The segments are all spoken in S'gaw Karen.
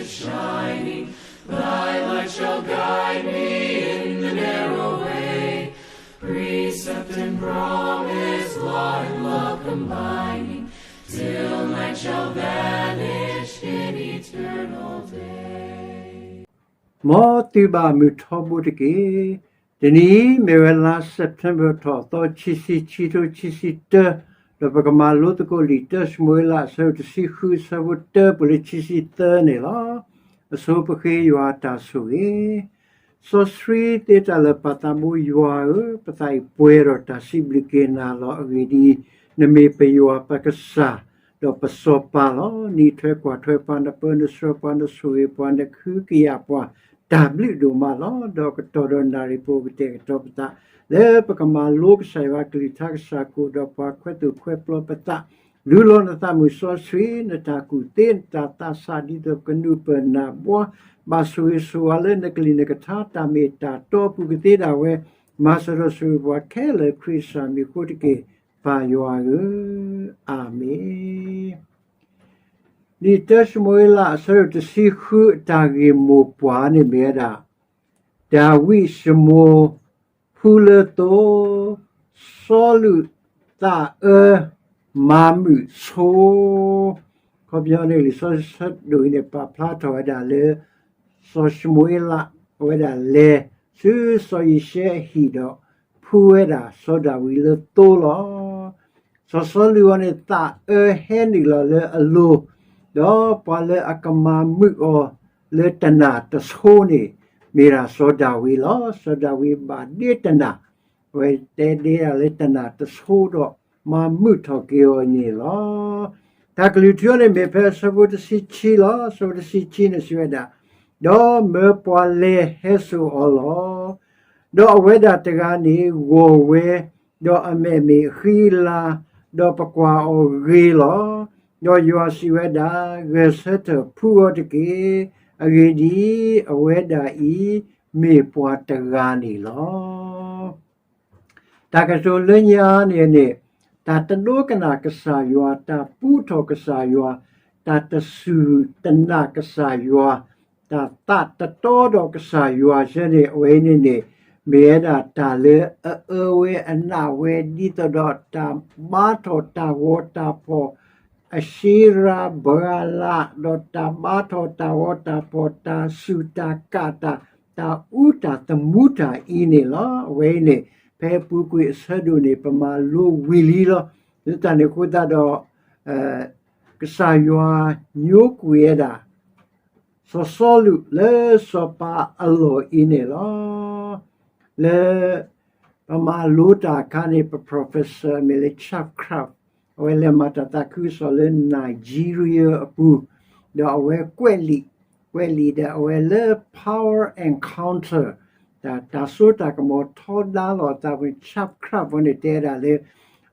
shining. Thy light shall guide me in the narrow way. Precept and promise, law and love combining, till night shall vanish in eternal day. မ်သုဘၣ်မုာ်ထီဘိတက့ၢ်. တနံၤအံၤ မ့ၢ်ဝဲလါ September ထီၣ်သီ ခံဆံခံ ခံထိခံဆံတၢ, ဒီးပကမၤလိသကိးလံာ်တၢၡမူၤအ့လး အဆၢဒိၣ်တဆံဃု အဆၢဖိတၢ ပူၤလၢခံဆံသၢန့ၣ်လီၤ. အဆိပဃ့ယွၤအတၢ်ဆိၣ်ဂ့ၤ. စီဆှံသ့တၢ်လၢာ်ပၢ်သးဘိယွၤဧၢ, ပသးအံၤပှဲၤဒီးတၢ်စံးဘျုးက့ၤနၤလီၤ. အဂ့ၢ်ဒ်အံၤ, နမ့ၢ်ပယွၤပကစၢ်, ဒီးပစီၤပၤလီၤ. နအံးထွဲကွၢ်ထွဲပှၤ, နပၢနဆှၢပှၤ, နဆိၣ်ဂ့ၤပှၤ, နကဟုကယာ်ပှၤ, တၢ်ဘျုးဒိၣ်မးလီၤ. ဒီးကတီၢ်ဒီးနၣ်ရံၣ်ပူၤ ကတဲာ်ကတီၤပသး လၢပကမၤလိကစၢ်ယွၤအကလုၢ်ကထါ, ကစၢ်ကအိၣ်ဒီးပှၤ, ခွဲးသူၣ်ခွဲးပျီပသး, လူလီၤနသးမုၢ်စီဆှံ, နတၢ်ကူၣ်သ့, နတၢ်သးစၢ် ဒ်သိးပကနုာ်ပၢၢ်နၢ်ဘှါ, ဘၣ်ဆိၣ်ဂ့ၤဆိၣ်ဝါလၢနကလုၢ်နကထါ, တၢ်မ့ၢ်တၢ်တီအပူၤကသ့ဒၣ်ဝဲ, မၤစၢၤဒီးဆိၣ်ဂ့ၤပှၤခဲလၢာ် ခရံာ်ကစၢ်မံၤအဃိတက့ၢ်, ပၢ်ယွၤဧၢ, အၤမ့ၣ်. လံာ်တၢၡမူၤအ့လး အဆၢဒိၣ်တဆံဃု အတၢ်ဂ့ၢ်မိၢ်ပှၢ်န့ၣ်မ့ၢ်ဝဲဒၣ်, ဒၤဝံးၡမူး ဖှူလၢသိ, စီလူးသးအၢ မၤမုာ်ဆိ. အခီပညီန့ၣ် လံာ်စီဆှံအဆၢဒိၣ်အံၤန့ၣ် ပာ်ဖျါထီၣ်ဝဲဒၣ်လၢ စီၤၡမူၤအ့လး အဝဲဒၣ်လဲၤဆူစီၤယံၤၡဲအဟံၣ်ဒီး ဖှူဝဲဒၣ်စီၤဒၤဝံးလၢသိလီၤ. စီၤစီလူးအံၤန့ၣ် သးအၢဟဲနုာ်လီၤလၢအလိၤ, ဒီးပှၤလၢအကမၤမုာ်အီၤလၢတနၢ်တဆိန့ၣ် မ့ၢ်ဒၣ်စီၤဒၤဝံးလီၤ. စီၤဒၤဝံးဘၣ်ဒ့တနၢ်, အဝဲတဲဒ့ဒၣ်လၢတနၢ်တဆိဒီး မၤမုာ်ထီၣ်က့ၤအီၤန့ၣ်လီၤ. တၢ်ကလုၢ်ထူအံၤန့ၣ် မ့ၢ်ဖဲအဆၢဖိတဆံခံလီၤ. အဆၢဖိတဆံခံန့ၣ်စံးဝဲဒၣ်, ဒီးမၢပှၤလဲၤဟဲစိာ်အီၤလီၤ. ဒီးအဝဲဒၣ်တဂၤန့ၣ်ဂီၢ်ဝဲ, ဒီးအမဲာ်မ့ၢ်အဃံအလၤ, ဒီးပကွၢ်အီၤဂ့ၤလီၤ. ဒီးယွၤစံးဝဲဒၣ်, ဂဲၤဆၢထၢၣ်ဖှူအီၤတက့ၢ်. အဂ့ၢ်ဒ်အံၤ, အဝဲဒၣ်အံၤ မ့ၢ်ပှၤတဂၤန့ၣ်လီၤ. တၢ်ကတိၤလၢညါန့ၣ်န့ၣ်, တၢ်တဒိကနၣ်ကစၢ်ယွၤ, တၢ်ပူထီၣ်ကစၢ်ယွၤ, တၢ်တစူၢ်တနာ်ကစၢ်ယွၤ, တၢ်သးတတီဒီးကစၢ်ယွၤယဲန့ၣ် အဝဲအံၤန့ၣ်န့ၣ်, မ့ၢ်ဝဲဒၣ်တၢ်လၢအအၢဝဲအနာ်ဝဲ ဒ်သိးဒီးတၢ်ဘါထီၣ်တၢ်ဂီၤတၢ်ဖီၣ် အၡ့ရၤဘၤလး, ဒီးတၢ်ဘါထီၣ်တၢ်ဂီၤတၢ်ဖီၣ်, တၢ်စူၢ်တၢ်ကးတၢ်, တၢ်အူတၢ်သမူတၢ်အံၤန့ၣ်လီၤ. အဝဲအံၤန့ၣ် ဖဲပူၤကွံာ်အဆၢဒိၣ်န့ၣ် ပမၤလိဝံၤလံလီၤ. လၢတၢ်န့ၣ်အဃိသတးဒီး ကစၢ်ယွၤညိကွံာ်ဝဲဒၣ် စီၤစီလူးလၢစီၤပၤအလီၢ်အံၤန့ၣ်လီၤ. လၢပမၤလိတၢ်အခါန့ၣ် ပ professor အမံၤလၢ Chubb Craft, အဝဲလဲၤမၤတၢ်သးခုကစီၣ်လၢ Nigeria အပူၤ, ဒီးအဝဲကွဲးလံာ်, ကွဲးလံာ်ဒီးအဝဲလၢ Power Encounter တၢ်, တၢ်စိတၢ်ကမီၤထီဒါလီၤအသးပူၤန့ၣ် Chubb Craft ဝဲန့ၣ်တဲဒၣ်လၢ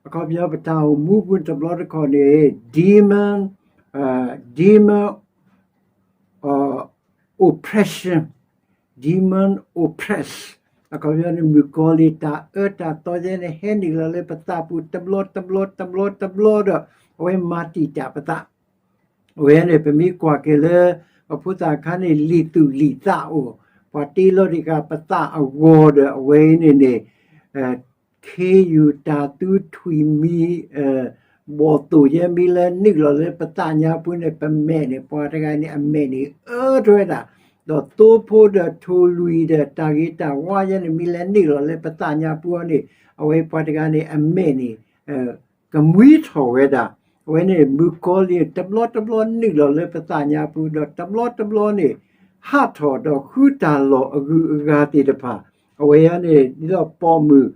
အခီပညီပတၢ်အိၣ်မူပူၤတဘျီတခီၣ်န့ၣ် demon, demon oppression, demon oppress, အခီပညီန့ၣ် မုၣ်ကီၤလံၢ်တၢ်အၢတၢ်သီယဲန့ၣ် ဟဲနုာ်လီၤလၢပသးပူၤ တဘျီတဘျီတဘျီတဘျီဒီး အဝဲမၤတံာ်တာ်ပသး. အဝဲန့ၣ် ပမ့ၢ်ကွၢ်က့ၤလၢ ပဖိသၣ်ခါန့ၣ် လံာ်သူၣ်လံာ်သးအိၣ်, ပှၤတ့လီၤတံၢ်ဃာ်ပသးအဂီၤဒီး အဝဲအံၤန့ၣ်န့ၣ် ခ့ယုၢ်တၢ်သူထွံၣ်မံၤ ဘီၣ်သိၣ်ယဲမ့ၢ်လဲၤနုာ်လီၤလၢပသးညါပူၤန့ၣ် ပမဲာ်န့ၣ် ပှၤတဂၤန့ၣ် အမဲာ်န့ၣ်အၢထီၣ်ဝဲဒၣ်, ဒီးသိဖိဒီးထိၣ်လွံၢ်ဒီးတၢ်ဂ့ၤတၢ်ဝါယဲန့ၣ် မ့ၢ်လဲၤနုာ်လီၤလၢပသးညါပူၤအီၤန့ၣ် အဝဲပှၤတဂၤန့ၣ် အမဲာ်န့ၣ် ကမှံထီၣ်ဝဲဒၣ်. အဝဲန့ၣ် မုၣ်ကီၤလံၢ်တဘျီတဘျီနုာ်လီၤလၢပသးညါပူၤ ဒီးတဘျီတဘျီန့ၣ် ဟးထီၣ်ဒီးဃုတၢ်လီၢ်အဂုၤအဂၤသ့ၣ်တဖၣ်, အဝဲအံၤန့ၣ် ဒ်သိးပိာ်မုၣ်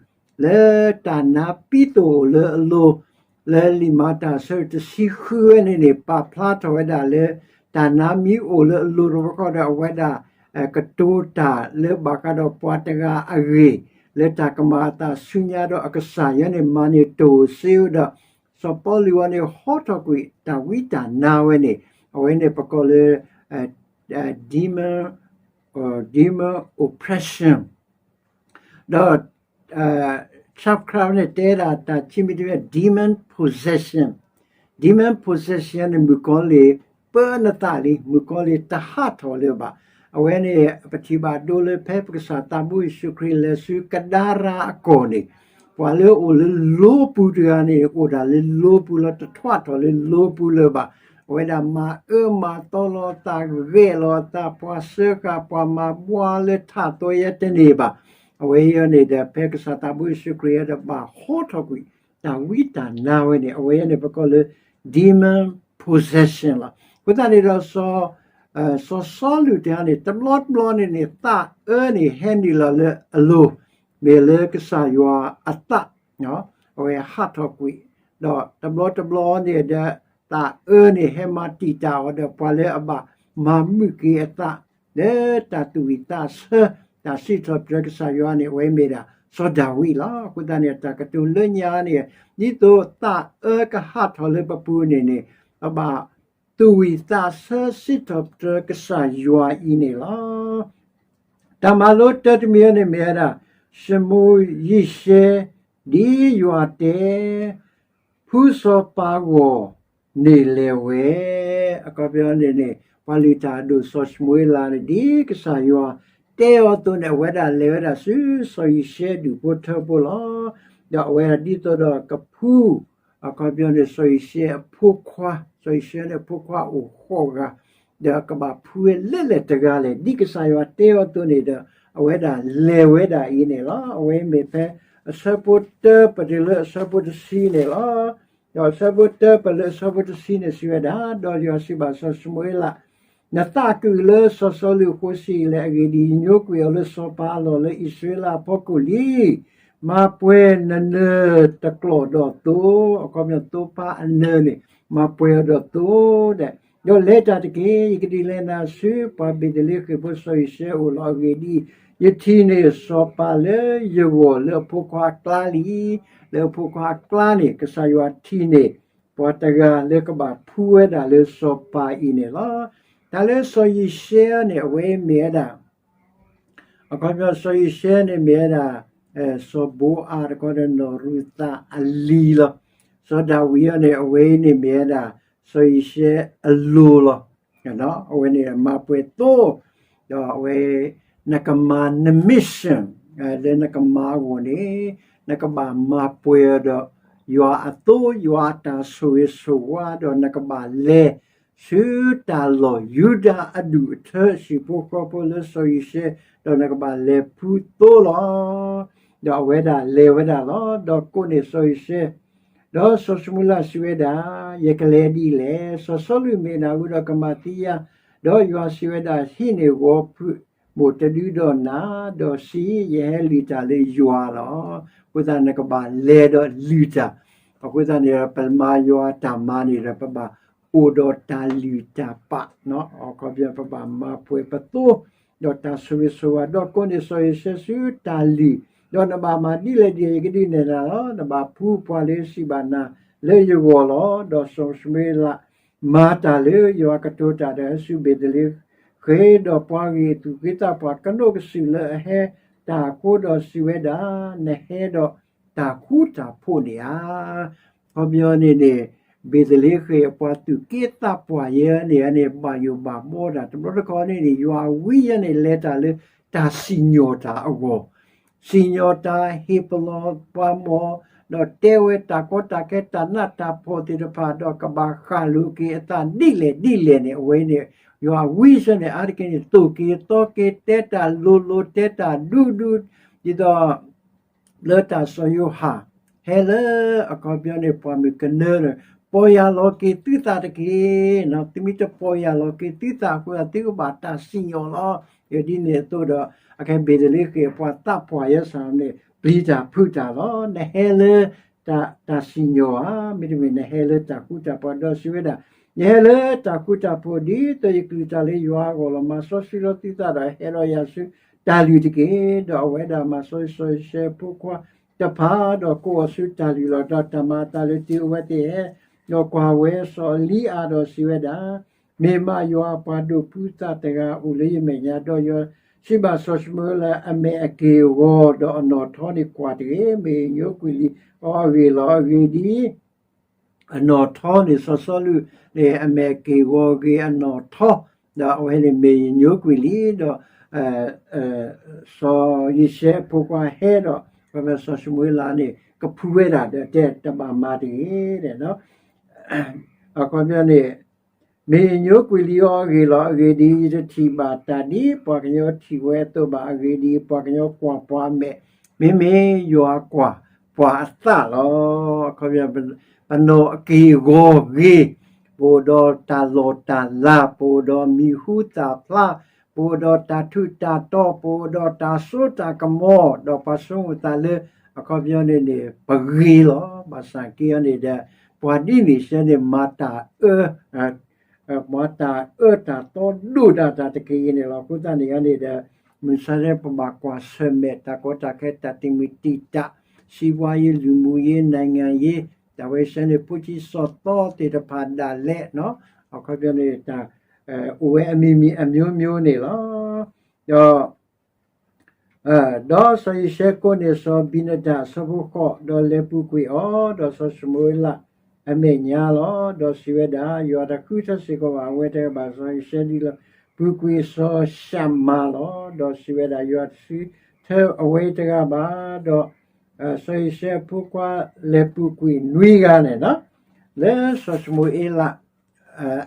လၢတၢ်နါပံသိၣ်အိၣ်လၢအလိၤ, လၢလံာ်မၤတၢ်အဆၢတဆံဃုဝဲန့ၣ်န့ၣ် ပာ်ဖျါထီၣ်ဝဲဒၣ်လၢ တၢ်နါမ့ၢ်အိၣ်လၢအလိၤတဘျီဃီဒီး အဝဲဒၣ် ကတိၤတၢ်လၢဘၣ်ဃးဒီးပှၤတဂၤအဂ့ၢ် လၢတၢ်ကမၤအသးဆူညါဒီးအကစၢ်ယဲန့ၣ် မၤန့ၢ်တၢ်စ့အိၣ်ဒီး စီၤပီလူးအံၤန့ၣ် ဟီထီၣ်ကွံာ်တၢ်ဝံတၢ်နါဝဲန့ၣ် အဝဲန့ၣ်ပကိးလၢ demon, demon oppression ဒီး Chubb Craft န့ၣ် တဲဒၣ်တၢ်ခံမံၤတမံၤ demon possession, demon possession န့ၣ် မုၣ်ကီၤလံၢ် ပၢနသးလံ, မုၣ်ကီၤလံၢ်တဟးထီၣ်လၢၤဘၣ်. အဝဲန့ၣ် ပထံၣ်ဘၣ်ဒိလၢဖဲပကစၢ်သးဘိယ့ၣ်ၡူးခရံာ်လဲၤဆူကဒါရၤအကီၢ်န့ၣ်, ပှၤလၢအအိၣ်လၢလိပူၤတဂၤန့ၣ် အိၣ်ဒၣ်လၢလိပူၤလီၤ, တထွးထီၣ်လၢလိပူၤလၢၤဘၣ်. အဝဲဒၣ်မၤအၢမၤသီလီၤအသး, ဂဲၤလီၤအသး, ပှၤစၢဃာ်, ပှၤမၤဘှါလၢထးသိယဲတန့ၢ်ဘၣ်. အဝဲအံၤန့ၣ်ဒီး ဖဲကစၢ်သးဘိယ့ၣ်ၡူးခရံာ်ဒီးဘၣ်ဟီထီၣ်ကွံာ် တၢ်ဝံတၢ်နါဝဲန့ၣ် အဝဲအံၤန့ၣ် ပကိးလၢ demon possession လီၤ. အဃိသတးန့ၣ်ဒီး စီၤစီလူးတဂၤန့ၣ် တဘျီတဘျီန့ၣ်န့ၣ် သးအၢန့ၣ် ဟဲနုာ်လီၤလၢအလိၤ, မ့ၢ်လၢကစၢ်ယွၤအသး အဝဲဟးထီၣ်ကွံာ်, ဒီးတဘျီတဘျီန့ၣ်ဒီး သးအၢန့ၣ် ဟဲမၤတံာ်တာ်အီၤဒီး ပှၤလၢအဘၣ်မၤမုာ်က့ၤအသး လၢတၢ်သူၣ်ဝံၣ်သးဆၢ တၢ်စံးထီၣ်ပတြၢၤကစၢ်ယွၤန့ၣ် အဝဲမ့ၢ်ဒၣ်စီၤဒၤဝံးလီၤ. အဃိသတးန့ၣ် တၢ်ကတိၤလၢညါန့ၣ် ဒ်သိးသးအၢကဟးထီၣ်လၢပပူၤန့ၣ်န့ၣ် ပဘၣ်သူၣ်ဝံၣ်သးဆၢစံးထီၣ်ပတြၢၤကစၢ်ယွၤအံၤန့ၣ်လီၤ. တၢ်မၤလိတၢတမံၤန့ၣ်မ့ၢ်ဝဲဒၣ် ၡမူၤယံၡဲ ဒ်ယွၤတဲ ဖုစီၤပၤဂီၢ်န့ၣ်လဲၤဝဲ, အခီပညီန့ၣ်န့ၣ် ပှၤလုၢ်တၢ်အဒိၣ်စီၤၡမူၤအ့လးန့ၣ် ဒ်ကစၢ်ယွၤတဲအီၤအသိးန့ၣ် အဝဲဒၣ်လဲၤဝဲဒၣ်ဆူစီၤယံၤၡဲဒူၣ်ဖိထၢဖိလီၤ. ဒီးအဝဲဒၣ်ဒ်သိးဒီးကဖှူ အခီပညီန့ၣ် စီၤယံၤၡဲအဖိခွါ, စီၤယံၤၡဲန့ၣ်အဖိခွါအိၣ်ဃိးဂၤ, ဒီးကဘၣ်ဖှူဝဲလၢလဲၣ်တဂၤလဲၣ် ဒ်ကစၢ်ယွၤတဲအီၤအသိးန့ၣ်ဒီး အဝဲဒၣ်လဲၤဝဲဒၣ်အံၤန့ၣ်လီၤ. အဝဲမ့ၢ်ဖဲအဆၢဖိတၢ ပတုၤလၢအဆၢဖိတဆံန့ၣ်လီၤ. ဒီးအဆၢဖိတၢ ပတုၤလၢအဆၢဖိတဆံန့ၣ် စံးဝဲဒၣ်, ဒီးယွၤစံးဘၣ်စီၤၡမူၤအ့လး, နသးအကုၢ်လၢစီၤစီလူးအဃိ ဆံးယံာ်လဲၣ်. အဂ့ၢ်ဒ်အံၤ, ညိကွံာ်အီၤလၢစီၤပၤအလီၢ်လၢအံၣ်စရ့လးအဖီခိၣ်လံ. မၤပှဲၤနနၢၤတကျီၣ်ဒီးသိ, အခီပညီသိဖါအနၢၤန့ၣ် မၤပှဲၤအီၤဒီးသိဒီး, ဒီးလဲၤတၢ်တက့ၢ်. ယကဒုးလဲၤနၤဆူပှၤဘ့းသလ့ဃ့ၣ်ဖိစီၤယံၤၡဲအအိၣ်လီၤ. အဂ့ၢ်ဒ်အံၤ, ယထံၣ်န့ၢ်စီၤပၤလၢယဂီၢ်လၢအဖိခွါအကျါလံ. လၢအဖိခွါအကျါန့ၣ် ကစၢ်ယွၤထံၣ်န့ၢ် ပှၤတဂၤလၢကဘၣ်ဖှူဝဲဒၣ်လၢစီၤပၤအံၤန့ၣ်လီၤ. တၢ်လၢစီၤယံၤၡဲန့ၣ် အဝဲမ့ၢ်ဝဲဒၣ် အခီပညီစီၤယံၤၡဲန့ၣ်မ့ၢ်ဝဲဒၣ် စီၤဘိအးတခီဒီးနီၢ်ရူၤသးအလံၤလီၤ. စီၤဒၤဝံးအံၤန့ၣ် အဝဲအံၤန့ၣ်မ့ၢ်ဝဲဒၣ် စီၤယံၤၡဲအလိၤလီၤ. အဝဲန့ၣ်မၤပှဲၤသိ, ဒီးအဝဲ နကမၤန mission လၢနကမၤအဂီၢ်န့ၣ် နကဘၣ်မၤပှဲၤအီၤဒီး ယွၤအသိ ယွၤအတၢ်ဆိၣ်ဂ့ၤဆိၣ်ဝါ ဒီးနကဘၣ်လဲၤ ဆူတၢ်လီၢ်ယူဒၤအဒူၣ်အထၢ ဟံၣ်ဖိဃီဖိလၢစီၤယံၤၡဲ, ဒီးနကဘၣ်လဲၤဖှူသိလီၤ. ဒီးအဝဲဒၣ်လဲၤဝဲဒၣ်လီၤ. ဒီးကိးန့ၢ်စီၤယံၤၡဲ, ဒီးစီၤၡမူၤအ့လးစံးဝဲဒၣ်, ယကလဲၤဒ်လဲၣ်. စီၤစီလူးမ့ၢ်နၢ်ဟူဒီးကမၤသံယၤ, ဒီးယွၤစံးဝဲဒၣ်, ဟံးန့ၢ်ဂီၤဖုးမိၢ်တဒုဒီးနၤ, ဒီးစံး, ယဟဲလုၢ်တၢ်လၢယွၤလီၤ. အဃိသတးနကဘၣ်လဲၤဒီးလုၢ်တၢ်, အဃိသတးန့ၣ်ဒီး ပမၤယွၤအတၢ်မၤန့ၣ်ဒီး ပဘၣ်အိၣ်ဒီးတၢ်လုၢ်တၢ်ပာ်, အခီပညီ ပဘၣ်မၤပှဲၤပသိ ဒီးတၢ်ဆိၣ်ဂ့ၤဆိၣ်ဝါ, ဒီးကိးန့ၢ်စီၤယံၤၡဲဆူတၢ်လုၢ်, ဒီးနဘၣ်မၤဒ်လဲၣ်ဒ်လဲၣ် ယကဒုးနဲၣ်နၤလီၤ. နဘၣ်ဖှူပှၤလၢယစံးဘၣ်နၤလၢယဂီၢ်လီၤ. ဒီးစီၤၡမူၤအ့လး မၤတၢ်လၢယွၤကတိၤတၢ်ဒီးဟဲဆူဘ့းသလ့ဃ့ၣ်, ဒီးပှၤဂ့ၤအသူၣ်က့သးပှၢ်ကနိးကစုာ်လၢအဟဲတၢ်အဃိဒီးစံးဝဲဒၣ်, နဟဲဒီးတၢ်ဃူတၢ်ဖိးန့ၣ်ဧါ. အခီပညီန့ၣ်န့ၣ် ဘ့းသလ့ဃ့ၣ်အပှၤသူၣ်က့သးပှၢ်ယဲန့ၣ်န့ၣ် ဘၣ်ယိၣ်ဘၣ်ဘှီတၢ် တဘျီတခီၣ်န့ၣ်န့ၣ် ယွၤအဝံယဲန့ၣ် လဲၤတၢ်လၢတၢ်စံၣ်ညီၣ်တၢ်အဂီၢ်, စံၣ်ညီၣ်တၢ် ဟ့ၣ်ပလီၢ်ပှၤမီၢ်, ဒီးတဲဝဲတၢ်ကီတၢ်ခဲ တၢ်နးတၢ်ဖှီၣ်သ့ၣ်တဖၣ် ဒီးကဘၣ်ဃၣ်လိၤက့ၤအသးဒ်လဲၣ်ဒ်လဲၣ်န့ၣ် အဝဲန့ၣ် ယွၤအဝံယဲန့ၣ် အါတက့ၢ်န့ၣ် သိၣ်က့ၤသီက့ၤ တဲတၢ်လိၤလိၤ တဲတၢ်ဒူဒူ, ဒ်သိး လၢတၢ်စီၤယိၤဟၣ် ဟဲလၢအခီပညီန့ၣ် ပှၢ်မုၢ်ကနၢန့ၣ် ပီၢ်ယၢ်လီၤက့ၤသုသးတက့ၢ်. သုမ့ၢ်တပီၢ်ယၢ်လီၤက့ၤသုသးအဃိ သုကဘၣ်တၢ်စံၣ်ညီၣ်လီၤ. ဒ်န့ၣ်အသိးဒီး အခဲဘ့းသလ့ဃ့ၣ်အပှၤသးပှၢ်ယဲစ့ၢ်န့ၣ် ပျံၤတၢ်ဖုးတၢ်လီၤ. နဟဲလၢ တၢ်စံၣ်ညီၣ်ဧါ, မ့တမ့ၢ်နဟဲလၢတၢ်ဃူတၢ်ဖိး ဒီးစံးဝဲဒၣ်, ယဟဲလၢတၢ်ဃူတၢ်ဖိး ဒ်သိးယကလုၢ်တၢ်လၢယွၤအဂီၢ်လီၤ. မၤစီဆှံလီၤသုသးဒီးဟဲဒီးယၤဆူတၢ်လုၢ်တက့ၢ်. ဒီးအဝဲဒၣ်မၤစီဆှံစီၤယံၤၡဲအဖိခွါတဖၣ် ဒီးကိးအီၤဆူတၢ်လုၢ်လီၤ. ဒီးတၢ်မၤအသးလၢတုၤအဝဲသ့ၣ်ဟဲ, ဒီးကွၢ်ဝဲစီၤအလံအၤဒီးစံးဝဲဒၣ်, မ့ၢ်မးယွၤအပှၤဒိးဖှူသးတဂၤအိၣ်လၢယမဲာ်ညါ, ဒီးယွၤစံးဘၣ်စီၤၡမူၤအ့လး အမဲာ်အက့ၢ်အဂီၤ ဒီးအနီၣ်ထီန့ၣ်ကွၢ်တဂ့ၤ, မ့ၢ်ညိကွံာ်လံအီၤအဂ့ၢ်လီၤ. အဂ့ၢ်ဒ်အံၤ အနီၣ်ထီန့ၣ် စီၤစီလူးန့ၣ် အမဲာ်က့ၤဂီၤဂ့ၤအနီၣ်ထီ, ဒီးအဝဲန့ၣ်မ့ၢ်ယညိကွံာ်လံ, ဒီး စီၤယံၤၡဲအဖိခွါဟဲဒီး စီၤၡမူၤအ့လးန့ၣ် ကဖှူဝဲဒၣ်ဒီးတဲတဘၣ်မၤတဂ့ၤ, အခီပညီန့ၣ် မ့ၢ်ယညိကွံာ်လံအီၤအဂ့ၢ်လီၤ. အဂ့ၢ်ဒ်အံၤ, ယတထံၣ်ဘၣ်တၢ်ဒ်ပှၤကညီထံၣ်ဝဲအသိးဘၣ်. အဂ့ၢ်ဒ်အံၤ, ပှၤကညီကွၢ်ပှၤအမဲာ်, မ့မ့ၢ်ယွၤကွၢ်ပှၤအသးလီၤ. အခီပညီ ပနီၣ်က့ၤဂီၤဂ့ၤ, ပအိၣ်ဒီးတၢ်လီၢ်တၢ်လၤ, ပအိၣ်ဒီးမံၤဟူသၣ်ဖျါ, ပအိၣ်ဒီးတၢ်ထူးတၢ်တီၤ, ပအိၣ်ဒီးတၢ်စိတၢ်ကမီၤ, ဒီးပှၤဆိကမိၣ်သးလၢ အခီပညီန့ၣ်န့ၣ် ပဂ့ၤလီၤ. ဘၣ်ဆၣ်က့အီၤန့ၣ်ဒီး ပှၤဒ်န့ၣ်စ့ၢ်န့ၣ် မၤတၢ်အၢ မၤတၢ်အၢတၢ်သီဒိၣ်ဒၣ်တၢ်တက့ၢ်အံၤန့ၣ်လီၤ. အဃိသတးန့ၣ်န့ၣ်ဒီး မုၢ်ဆါဆဲ ပဘၣ်ကွၢ်ဆၢၣ်မဲာ်တၢ်ကီတၢ်ခဲ တၢ်တံာ်မုၢ်တံာ်တာ်, စီးပွားရေး, လူမှုရေး, နိုင်ငံရေး, တၢ်ဝဲဆဲန့ၣ် ဖိဆံးစီၤသီသ့ၣ်တဖၣ်ဒၣ်လဲာ်, အခီပညီန့ၣ် တၢ်အိၣ်ဝဲအမံၤမံၤအမျိုးမျိုးန့ၣ်လီၤ. ဒီး ဒီးစီၤယံၤၡဲကိးန့ၢ်စီၤဘံနဒၣ်အဆၢဖိဃိး, ဒီးလဲၤပူၤကွံာ်အီၤ, ဒီးစီၤၡမူၤအ့လးအမဲာ်ညါလီၤ. ဒီးစံးဝဲဒၣ်, ယွၤတဃုထၢစ့ၢ်ကီးဘၣ်အဝဲတဂၤဘၣ်. စီၤယံၤၡဲဒ်လဲၣ်, ပူၤကွံာ်စီၤၡၤမၤလီၤ. ဒီးစံးဝဲဒၣ်, ယွၤတဃုထၢအဝဲတဂၤဘၣ်. ဒီး စီၤယံၤၡဲအဖိခွါလဲၤပူၤကွံာ်နွံဂၤန့ၣ်, လၢစီၤၡမူၤအ့လး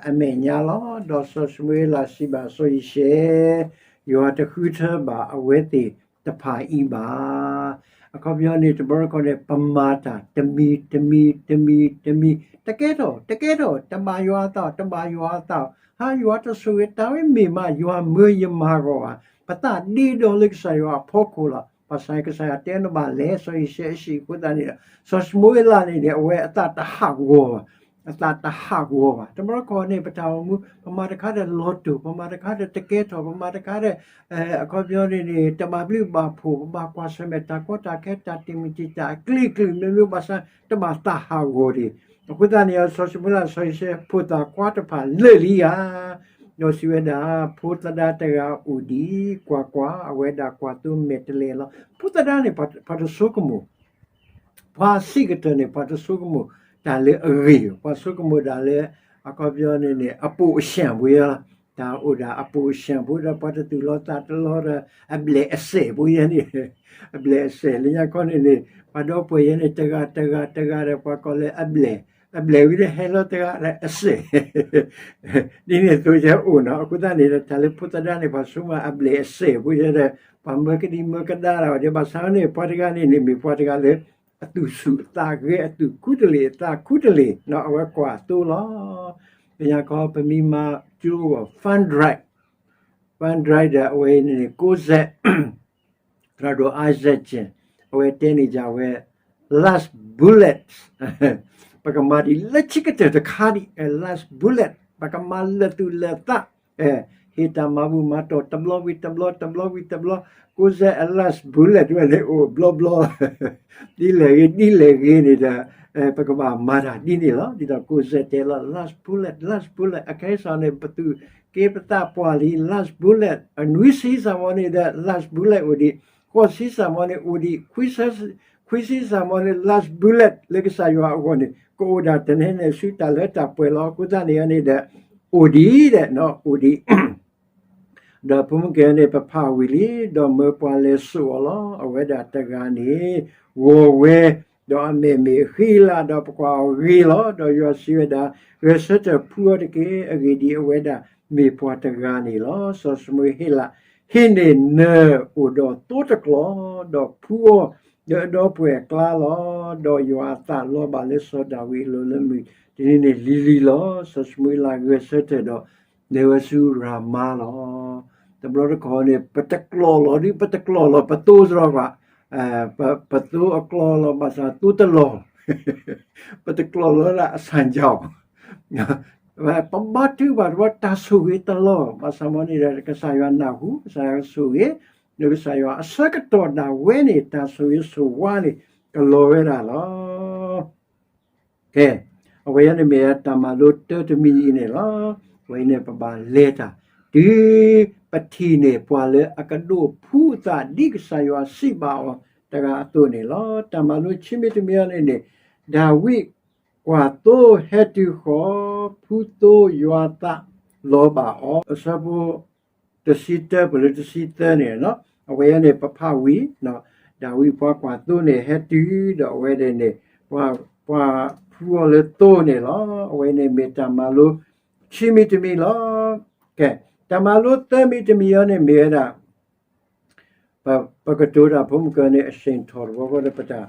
အမဲာ်ညါလီၤ. ဒီးစီၤၡမူၤအ့လးစံးဘၣ်စီၤယံၤၡဲ, ယွၤတဃုထၢဘၣ်အဝဲသ့ၣ်တဖၣ်အံၤဘၣ်. အခီပညီန့ၣ် တဘျီတခီၣ်န့ၣ် ပမၤတၢ်တမံၤတမံၤတမံၤတမံၤ, တကဲထီၣ် တကဲထီၣ်, တဘၣ်ယွၤအသး, တဘၣ်ယွၤအသး, ဟါ ယွၤတဆိၣ်ဂ့ၤ, တၢ်ဝဲမ့ၢ်မး ယွၤမၢယမၤဂီၢ်ဘၣ်. ပသးဒ့ဒီလၢကစၢ်ယွၤအဖီခိၣ်လီၤ. ဘၣ်ဆၣ်ကစၢ်ယွၤတဲနဘၣ်လဲၤစီၤယံၤၡဲအဟံၣ်အဃိသတးန့ၣ်ဒီး စီၤၡမူၤအ့လးန့ၣ်န့ၣ် အဝဲအသးတဟးဂီၤဘၣ်, အသးတဟးဂီၤဘၣ်. တဘျီတခီၣ်န့ၣ် ပတၢ်အိၣ်မူ ပမၤတခါဒီးလီၤတိၢ်, ပမၤတခါဒီးတကဲထီၣ်, ပမၤတခါဒီး အခီပညီန့ၣ်န့ၣ် တဘၣ်ဘျုးဘၣ်ဖှိၣ်, ပဘၣ်ကွၢ်ဆၢၣ်မဲာ်တၢ်ကီတၢ်ခဲ တၢ်တံာ်မုၢ်တံာ်တာ် အကျိၤအကျဲမျိုးမျိုး ဘၣ်ဆၣ် တဘၣ်သးဟးဂီၤဒံး. အဃိသတးန့ၣ် စီၤၡမူၤအ့လး စီၤယံၤၡဲ ဖိသၣ်ခွါတဖၣ်လၢာ်လံဧါ. ဒီးစံးဝဲဒၣ်, ဖိသဒါတဂၤအိၣ်ဒံး, ကွၢ်ကွၢ်, အဝဲဒၣ်ကွၢ်သိမဲာ်တဲးလဲးလီၤ. ဖိသဒါန့ၣ် ပှၤတဆိကမိၣ် ပှၤစံးကတၢၢ်န့ၣ် ပှၤတဆိကမိၣ်တၢ်လၢအဂ့ၤ, ပှၤဆိကမိၣ်ဒၣ်လၢ အခီပညီန့ၣ်န့ၣ် အပိာ်အရှံဖိယဲလီၤ. တၢ်အိၣ်ဒၣ်အပိာ်အရှံဖိဒီး ပှၤတသူၣ်လီၤသးတလီၤဒီး အဘျဲၣ်အစဲးဖိယဲန့ၣ်, အဘျဲၣ်အစဲး လၢညါခီန့ၣ်န့ၣ် ပှၤဒီပုၢ်ဝဲၢ်ယဲန့ၣ် တဂၤတဂၤတဂၤဒီး ပှၤကိးလၢအဘျဲၣ်, အဘျဲၣ်ဝံၤဒီးဟဲလီၤတဂၤဒီးအစဲး ဒ်န့ၣ်အသိးယဲအိၣ်နီၤ. အဃိသတးန့ၣ်ဒီး တၢ်လၢဖိသဒါန့ၣ် ပှၤဆိကမိၣ်အဘျဲၣ်အစဲးဖိယဲဒီး ပှၤမၢကဒံမၢကဒါတၢ်ဝဲဒီး ဘၣ်ဆၣ်န့ၣ် ပှၤတဂၤန့ၣ်န့ၣ် မ့ၢ်ပှၤတဂၤလၢ အသူၣ်ဆူၣ်အသးဂဲၤ အသူၣ်ခူတလ့ၢ် အသးခူတလ့ၢ်နီၤ အဝဲကွၢ်အသိလီၤ. လၢညါခီ ပမ့ၢ်မၤကၠိအီၤ fund drive, fund drive ဒီး အဝဲအံၤန့ၣ် ကိးစဲး သရၣ်ဒိၣ် Isaac Chin အဝဲတဲန့ၢ်ယၤဝဲ last bullet ပကမၤဒံးလၢခံကတၢၢ်တခါဒံး last bullet ပကမၤလၢာ်သူၣ်လၢာ်သး ဟ့ၣ်တၢ်မၤဘူၣ်မၤတီၢ်တဘျီဝံၤတဘျီ တဘျီဝံၤတဘျီ ကိးစဲးအ last bullet ဝဲန့ၣ်အိၣ်ဘျီဘျီ ဒ်လဲၣ်ဂ့ၤဒ်လဲၣ်ဂ့ၤန့ၣ်ဒီး ပကဘၣ်မၤတၢ်ဒ်န့ၣ်လီၤ. ဒ်သိးကိးစဲးတဲလီၤ last bullet, last bullet အခဲအံၤစ့ၢ်န့ၣ် ပသူၣ်က့ပသးပှၢ်လံ last bullet အနွံဆံစ့ၢ်မ့ၢ်န့ၣ်ဒီး last bullet အိၣ်ဒံး, ဃိးဆံစ့ၢ်မ့ၢ်န့ၣ်အိၣ်ဒံး, ခွံဆံစ့ၢ်မ့ၢ်န့ၣ် last bullet လၢကစၢ်ယွၤအဂီၢ်န့ၣ် ကအိၣ်ဒၣ်တနံၤန့ၣ်ဆူတၢ်လၢတၢ်ပှဲၤလီၤ. အဃိသတးန့ၣ်န့ၣ်ဒီး အိၣ်ဒံးဒီး အိၣ်ဒံး ဒီးဖိမုၣ်ကဲန့ၣ် ပဖးဝံၤလံ, ဒီးမၢပှၤလဲၤစိာ်အီၤလီၤ. အဝဲဒၣ်တဂၤန့ၣ် ဂီၤဝဲ, ဒီးအမဲာ်မ့ၢ်ဃံလၤ, ဒီးပကွၢ်အီၤဂ့ၤလီၤ. ဒီးယွၤစံးဝဲဒၣ်, ဂဲၤဆၢထၢၣ်ဖှူအီၤတက့ၢ်. အဂ့ၢ်ဒ်အံၤ, အဝဲဒၣ်မ့ၢ်ပှၤတဂၤန့ၣ်လီၤ. စီၤၡမူၤအ့လး ဟံးန့ၢ်နၢၤအိၣ်ဒီးသိတကျီၢ်, ဒီးဖှူအီၤလၢအဒီပုၢ်ဝဲၢ်အကျါလီၤ. ဒီးယွၤအသးလီၤဘၣ်လၢစီၤဒၤဝံးအလိၤလၢမုၢ်တနံၤန့ၣ်လံၤလံၤလီၤ. စီၤၡမူၤအ့လးဂဲၤဆၢထၢၣ်ဒီး လဲၤဝဲဆူရၤမါလီၤ. တဘျီတခီၣ်န့ၣ် ပတကျီၢ်လီၤဒ် ပတကျီၢ်လီၤ ပသိစရီပှၤ, ပသိအကျီၢ်လီၤ ဘၣ်ဆၣ်သိတလီၢ်, ပတကျီၢ်လီၤဒၣ်အဆၣ်ကၠီၣ် ပဘါထုကဖၣ်တဘျီ တၢ်ဆိၣ်ဂ့ၤတလီၢ်, ဘၣ်ဆၣ်မ့ၢ်န့ၣ်ဒီး ကစၢ်ယွၤနၢ်ဟူ, ကစၢ်ယွၤကဆိၣ်ဂ့ၤ, ဒီးကစၢ်ယွၤအဆၢကတီၢ်ဒၣ်ဝဲန့ၣ် တၢ်ဆိၣ်ဂ့ၤဆိၣ်ဝါန့ၣ် ကလီၤဝဲဒၣ်လီၤ. ကဲ, အဝဲအံၤန့ၣ်မ့ၢ်တၢ်မၤလိတၢတမံၤအံၤန့ၣ်လီၤ. အဝဲအံၤန့ၣ် ပဘၣ်လဲၤတၢ် တုၤပထံၣ်န့ၢ်ပှၤလၢအကဒိးဖှူအသး ဒ်ကစၢ်ယွၤစံးဘၣ်အီၤတဂၤအသိးန့ၣ်လီၤ. တၢ်မၤလိခံမံၤတမံၤအံၤန့ၣ်န့ၣ် ဒၤဝံး ကွၢ်သိဟဲတုၤဃီၤ, ဖုသိယွၤသးလီၤဘၣ်အီၤ. အဆၢဖိတဆံတၢ ပလၢတဆံသၢန့ၣ်, အဝဲအံၤန့ၣ်ပဖးဝံၤ, ဒၤဝံးပှၤကွၢ်သိန့ၣ်ဟဲတုၤဒီးအဝဲဒၣ်န့ၣ် ပှၤဖုအီၤလၢသိန့ၣ်လီၤ. အဝဲန့ၣ်မ့ၢ်တၢ်မၤလိခံမံၤတမံၤလီၤ. ကဲ, တၢ်မၤလိသၢမံၤတမံၤအံၤန့ၣ်မ့ၢ်ဝဲဒၣ် ပကတိၤတၢ်ဖိမုၢ်ကၢန့ၣ် အဆ့ၣ်ထီၣ်တဘျီ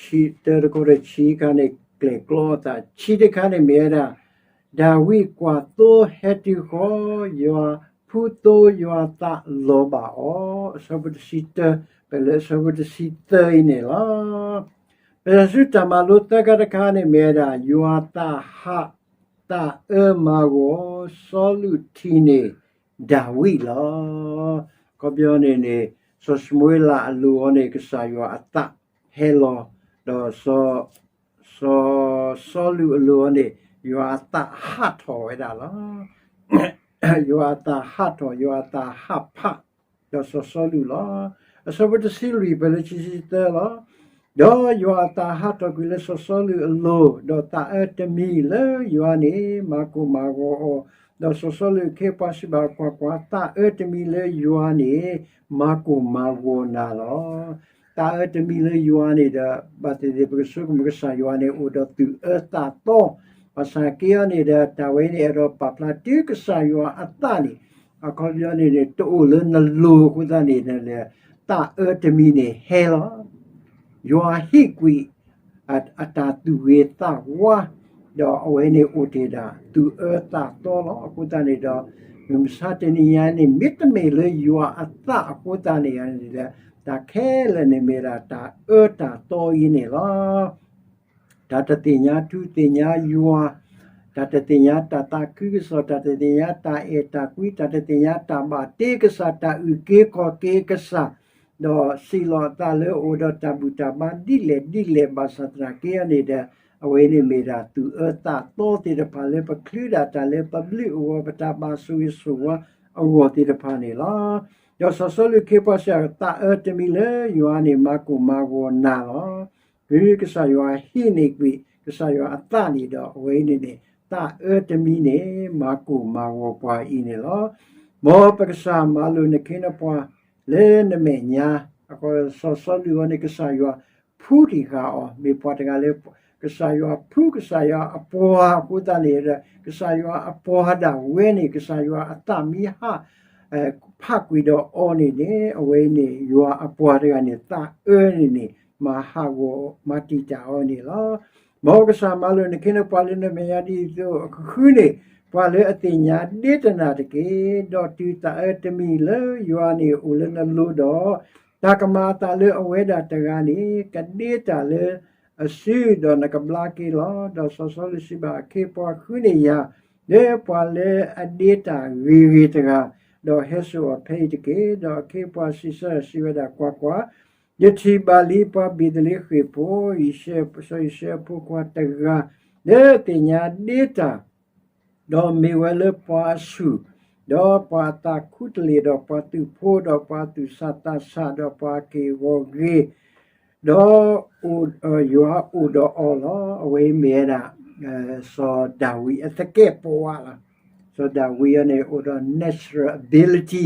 ဃီဒီးပတၢ် တၢတခီဒီးဆံခါန့ၣ် ကျဲၤကျီအသး ဆံတခါန့ၣ်မ့ၢ်ဝဲဒၣ် ဒၤဝံးကွၢ်သိဟဲတုၤဃီၤ, ယွၤဖုသိယွၤသးလီၤဘၣ်အီၤ. အဆၢဖိတဆံတၢ, ပလၢအဆၢဖိတဆံသၢအံၤန့ၣ်လီၤ. ပတၢ်ဆူတၢ်မၤလိသၢခါတခါန့ၣ်မ့ၢ်ဝဲဒၣ် ယွၤသးဟး သးအၢမၤဂီၤ စီၤလူးထံၣ်န့ၢ်ဒၤဝံးလီၤ. အခီပညီန့ၣ်န့ၣ် စီၤၡမူၤအ့လးအလိၤအီၤန့ၣ် ကစၢ်ယွၤအသးဟဲလီၤ, ဒီး စီၤစီလူးအလိၤအီၤန့ၣ် ယွၤအသးဟးထီၣ်ဝဲဒၣ်လီၤ. ယွၤအသးဟးထီၣ်, ယွၤအသးဟးဖး ဒီးစီၤစီလူးလီၤ. အဆၢဖိတဆံလွံၢ် ပလၢခံဆံသၢလီၤ. ဒီးယွၤအသးဟးထီၣ်ကွံာ်လၢစီၤစီလူးအလိၤ, ဒီးသးအၢတမံၤလၢယွၤန့ၣ် မၤကိၢ်မၤဂီၤအီၤ, ဒီးစီၤစီလူးအခ့အပှၤစံးဘၣ်, ကွၢ်ကွၢ်, သးအၢတမံၤလၢယွၤန့ၣ် မၤကိၢ်မၤဂီၤနၤလီၤ. သးအၢတမံၤလၢယွၤန့ၣ်ဒီး ဘၣ်သ့ၣ်သ့ၣ်ပကဆိကမိၣ်ကစၢ်ယွၤန့ၣ် အိၣ်ဒီးသူၣ်အၢသးသီ, ဘၣ်ဆၣ်က့အီၤန့ၣ်ဒီး တၢ်ဝဲန့ၣ်အဲၣ်ဒိးပာ်ဖျါတုၤကစၢ်ယွၤအသးန့ၣ် အခီပညီန့ၣ်န့ၣ် တအိၣ်လၢနလိၤအဃိသတးန့ၣ် သးအၢတမံၤန့ၣ်ဟဲလီၤ. ယွၤဟ့ၣ်ကွံာ် အတၢ်သူၣ်ဂ့ၤသးဝါ, ဒီးအဝဲန့ၣ်အိၣ်တ့ၢ်ဒၣ်သူၣ်အၢသးသီလီၤ. အဃိသတးန့ၣ်ဒီး မုၢ်မဆါတနံၤညါန့ၣ် မ့တမ့ၢ်လၢယွၤအသးအဃိသတးန့ၣ်ဒီး တၢ်ခဲလၢာ်န့ၣ်မ့ၢ်ဒၣ်တၢ်အၢတၢ်သီအံၤန့ၣ်လီၤ. တၢ်တသ့ၣ်ညါထူသ့ၣ်ညါယွၤ, တၢ်တသ့ၣ်ညါတၢ်သးခုကစီၣ်, တၢ်တသ့ၣ်ညါတၢ်အဲၣ်တၢ်ကွံ, တၢ်တသ့ၣ်ညါတၢ်ဘၣ်တ့ကစၢ်, တၢ်အုၣ်က့ၤခီၣ်က့ၤကစၢ်, ဒီးစံးလီၤအသးလၢအအိၣ်ဒီးတၢ်ဘူၣ်တၢ်ဘါဒ်လဲၣ်ဒ်လဲၣ် ဘၣ်ဆၣ်သနာ်က့အီၤန့ၣ်ဒီး အဝဲန့ၣ်မ့ၢ်ဒၣ်သူၣ်အၢသးသီသ့ၣ်တဖၣ်လၢပချုးဒၣ်တၢ်လၢပဘျုးအဂီၢ် ပတၢ်ဘၣ်ဆိၣ်ဂ့ၤဆိၣ်ဝါအဂီၢ်သ့ၣ်တဖၣ်န့ၣ်လီၤ. ဒီးစီၤစီလူးအခ့အပှၤစံး, သးအၢတမံၤလၢယွၤန့ၣ် မၤကိၢ်မၤဂီၤနၤလီၤ. တုၤကစၢ်ယွၤဟံးန့ၢ်ကွံာ် ကစၢ်ယွၤအသးန့ၣ်ဒီး အဝဲအံၤန့ၣ်န့ၣ် သးအၢတမံၤန့ၣ် မၤကိၢ်မၤဂီၤပှၤအံၤန့ၣ်လီၤ. မ်ပကစၢ်မၤလိာ်နခ့နပှၤလၢနမဲာ်ညါ, အဃိစီၤစီလူးအံၤန့ၣ် ကစၢ်ယွၤဖှူတံၢ်ဃာ်အီၤ မ့ၢ်ပှၤတဂၤလၢ ကစၢ်ယွၤဖှူ ကစၢ်ယွၤအပှၤအဃိသတးန့ၣ်ဒီး ကစၢ်ယွၤအပှၤဒၣ်ဝဲန့ၣ် ကစၢ်ယွၤအသးမ့ၢ်ဟး ဖးကွံာ်ဒီးအီၤန့ၣ်န့ၣ် အဝဲန့ၣ် ယွၤအပှၤတဂၤန့ၣ် သးအၢန့ၣ်န့ၣ် မၤဟးဂီၤ မၤတံာ်တာ်အီၤန့ၣ်လီၤ. မ်ကစၢ်မၤလိာ်နခ့နပှၤလၢနမဲာ်ညါဒ်သိးအကဃုန့ၣ် ပှၤလၢအသ့ၣ်ညါဒ့တနၤတက့ၢ်. ဒီးတုၤသးအၢတမံၤလၢယွၤန့ၣ်အိၣ်လၢနလိၤဒီး တၢ်ကမၤအသးလၢအဝဲဒၣ်တဂၤန့ၣ် ကဒ့တၢ်လၢအစု ဒီးနကဘျါက့ၤလီၤ. ဒီးစီၤစီလူးစံးဘၣ်အခ့အပှၤ ဃုန့ၢ်ယၤ လၢပှၤလၢအဒ့တၢ်ဂ့ၤဂ့ၤတဂၤ, ဒီးဟဲစိာ်အီၤဖဲအံၤတက့ၢ်. ဒီးအခ့အပှၤစံးဆၢစံးဝဲဒၣ်, ကွၢ်ကွၢ်, ယထံၣ်ဘၣ်လံပှၤဘ့ၤသလ့ဃ့ၣ်ဖိ စီၤယံးစဲဖိခွါတဂၤ လၢအသ့ၣ်ညါဒ့တၢ် ဒီးမ့ၢ်ဝဲလၢပှၤအဆူၣ်, ဒီးပှၤအသးခူတလ့ၢ်, ဒီးပှၤသုးဖိ, ဒီးပှၤသူၣ်ဆးသးဆး, ဒီးပှၤက့ၢ်ဂီၤဂ့ၤ, ဒီးယွၤအိၣ်ဒီးအီၤလီၤ. အဝဲမ့ၢ်ဝဲဒၣ် စီၤဒၤဝံးအသကဲာ်ပဝးလီၤ. စီၤဒၤဝံးအံၤန့ၣ် အိၣ်ဒီး natural ability,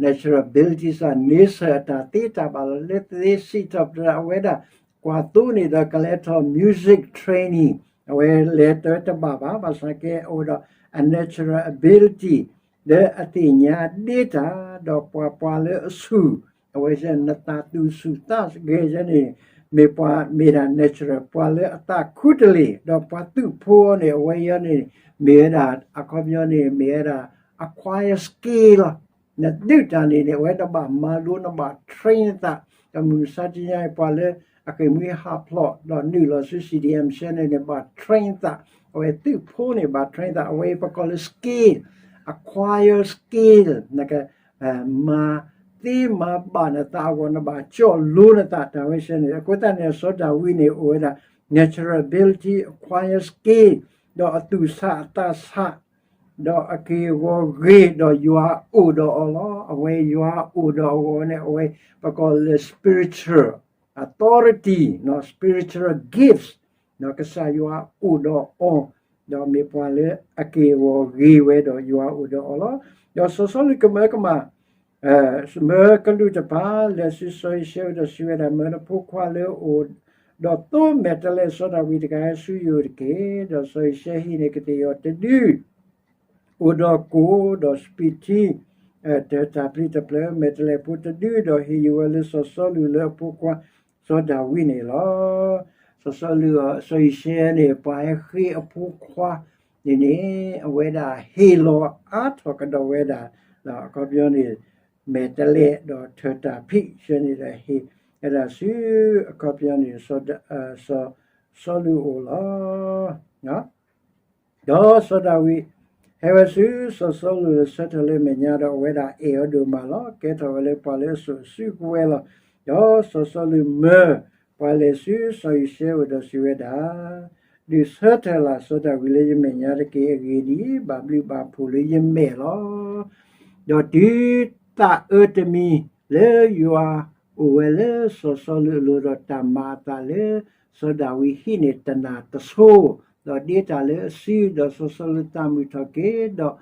natural ability စ့ၢ် nature အတၢ်သ့တၢ်ဘၣ်လီၤ. လၢသ့စံးထီၣ်ပတြၢၤအဝဲဒၣ် ကွၢ်သိန့ၣ်ဒီး ကလဲၤထီၣ် music training အဝဲလဲၤတၢ်တဘၣ်ဘၣ်, ဘၣ်ဆၣ်ကဲအိၣ်ဒီး အ natural ability လၢအသ့ၣ်ညါဒ့တၢ်, ဒီးပှၤပှၤလၢအဆူၣ်, အဝဲနသးသူၣ်ဆူၣ်သးဂဲၤန့ၣ် မ့ၢ်ပှၤမ့ၢ်ဒၣ် natural ပှၤလၢအသးခူတလ့ၢ်, ဒီးပှၤသုးဖိန့ၣ် အဝဲအံၤန့ၣ် မ့ၢ်ဝဲဒၣ် အခီပညီန့ၣ် မ့ၢ်ဝဲဒၣ် acquire skill လီၤ. နဒုးတၢ်န့ၣ်န့ၣ် အဝဲနဘၣ်မၤလိ နဘၣ် train နသး, ဒီးမုၢ်မဆါတနံၤအံၤ ပှၤလၢအဃ့ၢ်မှံဟးဖျိး ဒီးနုာ်လီၤဆူ CDM ဆဲန့ၣ်န့ၣ် ဘၣ် train နသး, အဝဲသုးဖိန့ၣ် ဘၣ် train နသး, အဝဲပကိးလၢ skill, acquire skill နက မၤသ့မၤဘၣ်နသးအဂီၢ် နဘၣ်ကၠီၣ်လိနသး တၢ်ဝဲဆဲန့ၣ်. အဃိသတးန့ၣ် စီၤဒၤဝံးန့ၣ် အိၣ်ဝဲဒၣ် natural ability, acquire skill ဒီးအသူၣ်ဆးအသးဆး ဒီးအက့ၢ်အဂီၤဂ့ၤ ဒီးယွၤအိၣ်ဒီးအီၤလီၤ. အဝဲယွၤအိၣ်ဒီးအီၤန့ၣ် အဝဲပကိးလၢ spiritual authority, spiritual gifts ဒီးကစၢ်ယွၤအိၣ်ဒီးအီၤ, ဒီးမ့ၢ်ပှၤလၢအက့ၢ်အဂီၤဂ့ၤဝဲဒီးယွၤအိၣ်ဒီးအီၤလီၤ. ဒီးစီၤစီလူးကမၢကမၣ် မၢကလူးတဖၣ် လဲၤဆူစီၤယံၤၡဲအိၣ်ဒီးစံးဝဲဒၣ်, မၢနဖိခွါလၢအိၣ်ဒီးသိမဲာ်တဲးလဲးစီၤဒၤဝံးတဂၤဟဲဆူယအိၣ်တက့ၢ်. ဒီးစီၤယံၤၡဲဟံးန့ၢ်ကသ့ၣ်အီၤတဒု အိၣ်ဒီးကိၣ်ဒီးစပံးထံ တၢၢ်တၢ်ဖျံးတဖျၢၣ် မဲာ်တဲးလဲးဖိတဒု ဒီးဟ့ၣ်ယုာ်ဝဲလၢစီၤစီလူးလၢအဖိခွါစီၤဒၤဝံးန့ၣ်လီၤ. စီၤစီလူး စီၤယံၤၡဲန့ၣ် ပှၤဟဲဃ့အဖိခွါန့ၣ်န့ၣ် အဝဲဒၣ်ဟ့ၣ်လီၤအါထီၣ်ကဒီးဝဲဒၣ် အခီပညီန့ၣ် မဲာ်တဲးလဲးဒီးတၢၢ်တၢ်ဖျံးဆၢန့ၣ်ဒီးဟ့ၣ်ဝဲဒၣ်ဆူ အခီပညီန့ၣ် စီၤစီလူးအအိၣ်လီၤ. ဒီးစီၤဒၤဝံး ဟဲဝဲဆူစီၤစီလူးလၢဆၢထၢၣ်လၢအမဲာ်ညါဒီး အဝဲဒၣ်အဲၣ်အီၤဒိၣ်မးလီၤ. ကဲထီၣ်ဝဲလၢပှၤလၢအစိာ်အစုကဝဲၤလီၤ. ဒီးစီၤစီလူးမၢပှၤလဲၤဆူစီၤယံၤၡဲအိၣ်ဒီးစံးဝဲဒၣ်, ဒုးဆၢထၢၣ်လၢစီၤဒၤဝံးလၢယမဲာ်ညါတက့ၢ်. အဂ့ၢ်ဒ်အံၤ, ဘၣ်ဘျုးဘၣ်ဖှိၣ်လၢယမဲာ်လီၤ. ဒီးတုၤသးအၢတမံၤလၢယွၤအိၣ်ဝဲလၢစီၤစီလူးအလိၤ ဒီးတၢ်မၤအသးလၢစီၤဒၤဝံးဟံၣ်န့ၣ်တနၢ်တဆိ, ဒီးဒ့တၢ်လၢအစု, ဒီးစီၤစီလူးသးမုာ်ထီၣ်က့ၤ, ဒီးတၢ်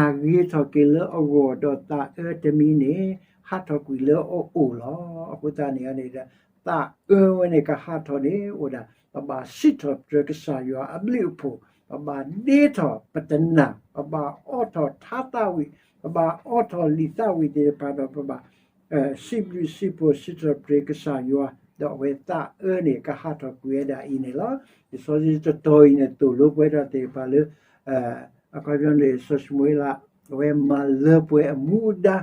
ဂ့ၤထီၣ်က့ၤလၢအဂီၢ်, ဒီးသးအၢတမံၤန့ၣ် ဟးထီၣ်ကွံာ်လၢအအိၣ်လီၤ. အဃိသတးန့ၣ်န့ၣ်ဒီး သးအၢဝဲန့ၣ်ကဟးထီၣ်န့ၣ်အိၣ်ဒၣ် ပဘၣ်စံးထီၣ်ပတြၢၤကစၢ်ယွၤအဘျုးအဖှိၣ်, ပဘၣ်ဒ့ထီၣ်ပတနၢ်, ပဘၣ်အိးထီၣ်ထါသးဝံၣ်, ပဘၣ်အိးထီၣ်လံာ်သးဝံၣ်သ့ၣ်တဖၣ်ဒီး ပဘၣ် စံးဘျုးစံးဖှိၣ်စံးထီၣ်ပတြၢၤကစၢ်ယွၤ, ဒီးအဝဲသးအၢန့ၣ် ကဟးထီၣ်ကွံာ်ဝဲဒၣ်အံၤန့ၣ်လီၤ. လံာ်စီဆှံတတီၤအံၤန့ၣ် သိၣ်လိပှၤဒီးသ့ၣ်တဖၣ်လၢ အခီပညီန့ၣ် စီၤၡမူၤအ့လး အဝဲမၤလၢပှဲၤအမူအဒါ,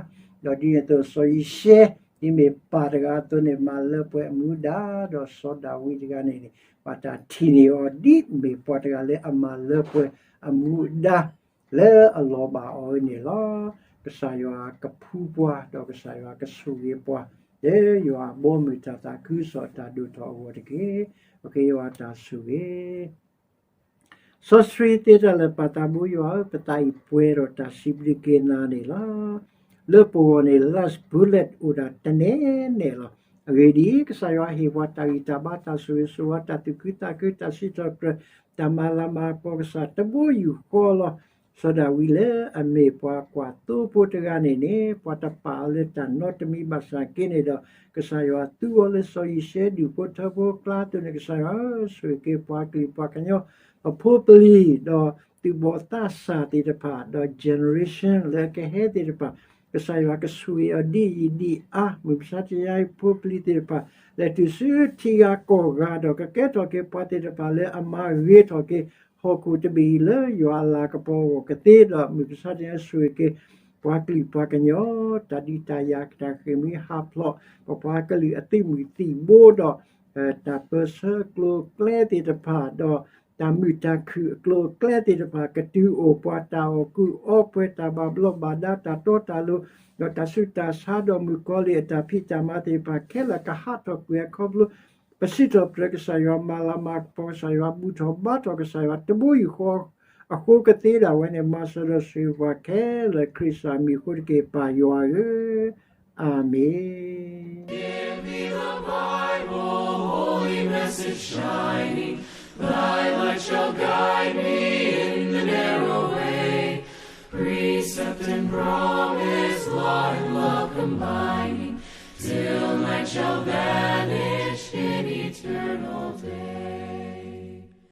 ဒီးဒ်န့ၣ်အသိး စီၤယံၤၡဲ ဒ်မ့ၢ်ပၢ်တဂၤအသိးန့ၣ် မၤလၢပှဲၤအမူအဒါ, ဒီးစီၤဒၤဝံးတဂၤန့ၣ်န့ၣ် ဘၣ်တၢ်ထံၣ်န့ၢ်အီၤ ဒ်မ့ၢ်ပှၤတဂၤလၢအမၤလၢပှဲၤအမူအဒါ လၢအလီၤဘၣ်အီၤန့ၣ်လီၤ. ကစၢ်ယွၤကဖှူပှၤ ဒီးကစၢ်ယွၤကဆိၣ်ဂ့ၤပှၤ လၢယွၤအဘီအမုၢ်တၢ်သးခုကစီၣ်အတၢ်ဒိၣ်ထီၣ်အဂီၢ်တက့ၢ်. ပကယွၤတၢ်ဆိၣ်ဂ့ၤ စီဆှံသ့တၢ်လၢာ်ပၢ်သးဘိယွၤဧၢ, ပသးအံၤပှဲၤဒီးတၢ်စံးဘျုးက့ၤနၤန့ၣ်လီၤ. လၢပဂီၢ်န့ၣ် last bullet အိၣ်ဒၣ်တနဲနဲလီၤ. အဂ့ၢ်ဒ်အံၤ, ကစၢ်ယွၤဟ့ၣ်ပှၤတၢ်ဂံၢ်တၢ်ဘါ တၢ်ဆိၣ်ဂ့ၤဆိၣ်ဝါ တၢ်သူၣ်ခုသးခု တၢ်စံးထီၣ်ပတြၢၤ တၢ်မၤလၤမၤကပီၤကစၢ်တဘိယူၢ်ဃီလီၤ. စီၤဒၤဝံးလၢအမ့ၢ်ပှၤကွၢ်သိဖိတဂၤန့ၣ်န့ၣ် ပှၤတပာ်အီၤလၢတၢ်နီတမံၤဘၣ်ဆၣ်က့န့ၣ်ဒီး ကစၢ်ယွၤသူအီၤလၢစီၤယံၤၡဲဒူၣ်ဖိထၢဖိအကျါအသိးန့ၣ် ကစၢ်ယွၤဧၢ, ဆိၣ်ဂ့ၤက့ၤပှၤကလုာ်ပှၤကညီ ပဖိပလံၤ ဒီးသူၣ်ဘီၣ်သးစၢ်သ့ၣ်တဖၣ် ဒီး generation လၢအကဟဲသ့ၣ်တဖၣ် ကစၢ်ယွၤကဆိၣ်ဂ့ၤအီၤဒ်အံၤဒ်အါ, မုၢ်မဆါတနံၤအံၤ ဖိပလံၤသ့ၣ်တဖၣ် လဲၤတုၤဆူထံဂၤကီၢ်ဂၤဒီး ကကဲထီၣ်က့ၤပှၤသ့ၣ်တဖၣ်လၢအမၤဂ့ၤထီၣ်က့ၤ ဟီၣ်ခိၣ်တဘ့ၣ်အံၤလၢယွၤအလၤကပီၤအဂီၢ်ကသ့ဒီး မုၢ်မဆါတနံၤအံၤဆိၣ်ဂ့ၤက့ၤ ပှၤကလုာ်ပှၤကညီ တၢ်ဒုးတၢ်ယၤ တၢ်ဃ့ၢ်မှံဟးဖျိး ပပှၤကလုာ်အသးမုာ်သံၣ်ဘိဒီး တၢ်ပၢၢ်ဆၢအကျိၤအကျဲသ့ၣ်တဖၣ် ဒီးတၢ်မုာ်တၢ်ခုၣ်အကျိၤအကျဲသ့ၣ်တဖၣ် ကတုၤအိၣ်ပှၤတၢ်အီၣ်ကုၢ်အီပှဲၤ တၢ်ဘၣ်ဘျီးဘၣ်ဒါ တၢ်တီတၢ်လိၤ ဒီးတၢ်ဆူးတၢ်ဆါ ဒီးမုၣ်ကီၤလံၢ်အတၢ်ဖံးတၢ်မၤသ့ၣ်တဖၣ်ခဲလၢာ် ကဟးထီၣ်ကွံာ်အခီဖျိ ပစံးထီၣ်ပတြၢၤကစၢ်ယွၤ မၤလၤမၤကပီၤကစၢ်ယွၤ ဘူၣ်ထီၣ်ဘါထီၣ်ကစၢ်ယွၤ တဘိယူၢ်ဃီအဃိကသ့ဒၣ်ဝဲန့ၣ် မၤစၢၤဒီးဆိၣ်ဂ့ၤပှၤခဲလၢာ် ခရံာ်ကစၢ်မံၤအဃိတက့ၢ် ပၢ်ယွၤဧၢ, အၤမ့ၣ်. Give me the Bible, holy message shining, thy light shall guide me in the narrow way. Precept and promise, law and love combining, till night shall vanish in eternal day.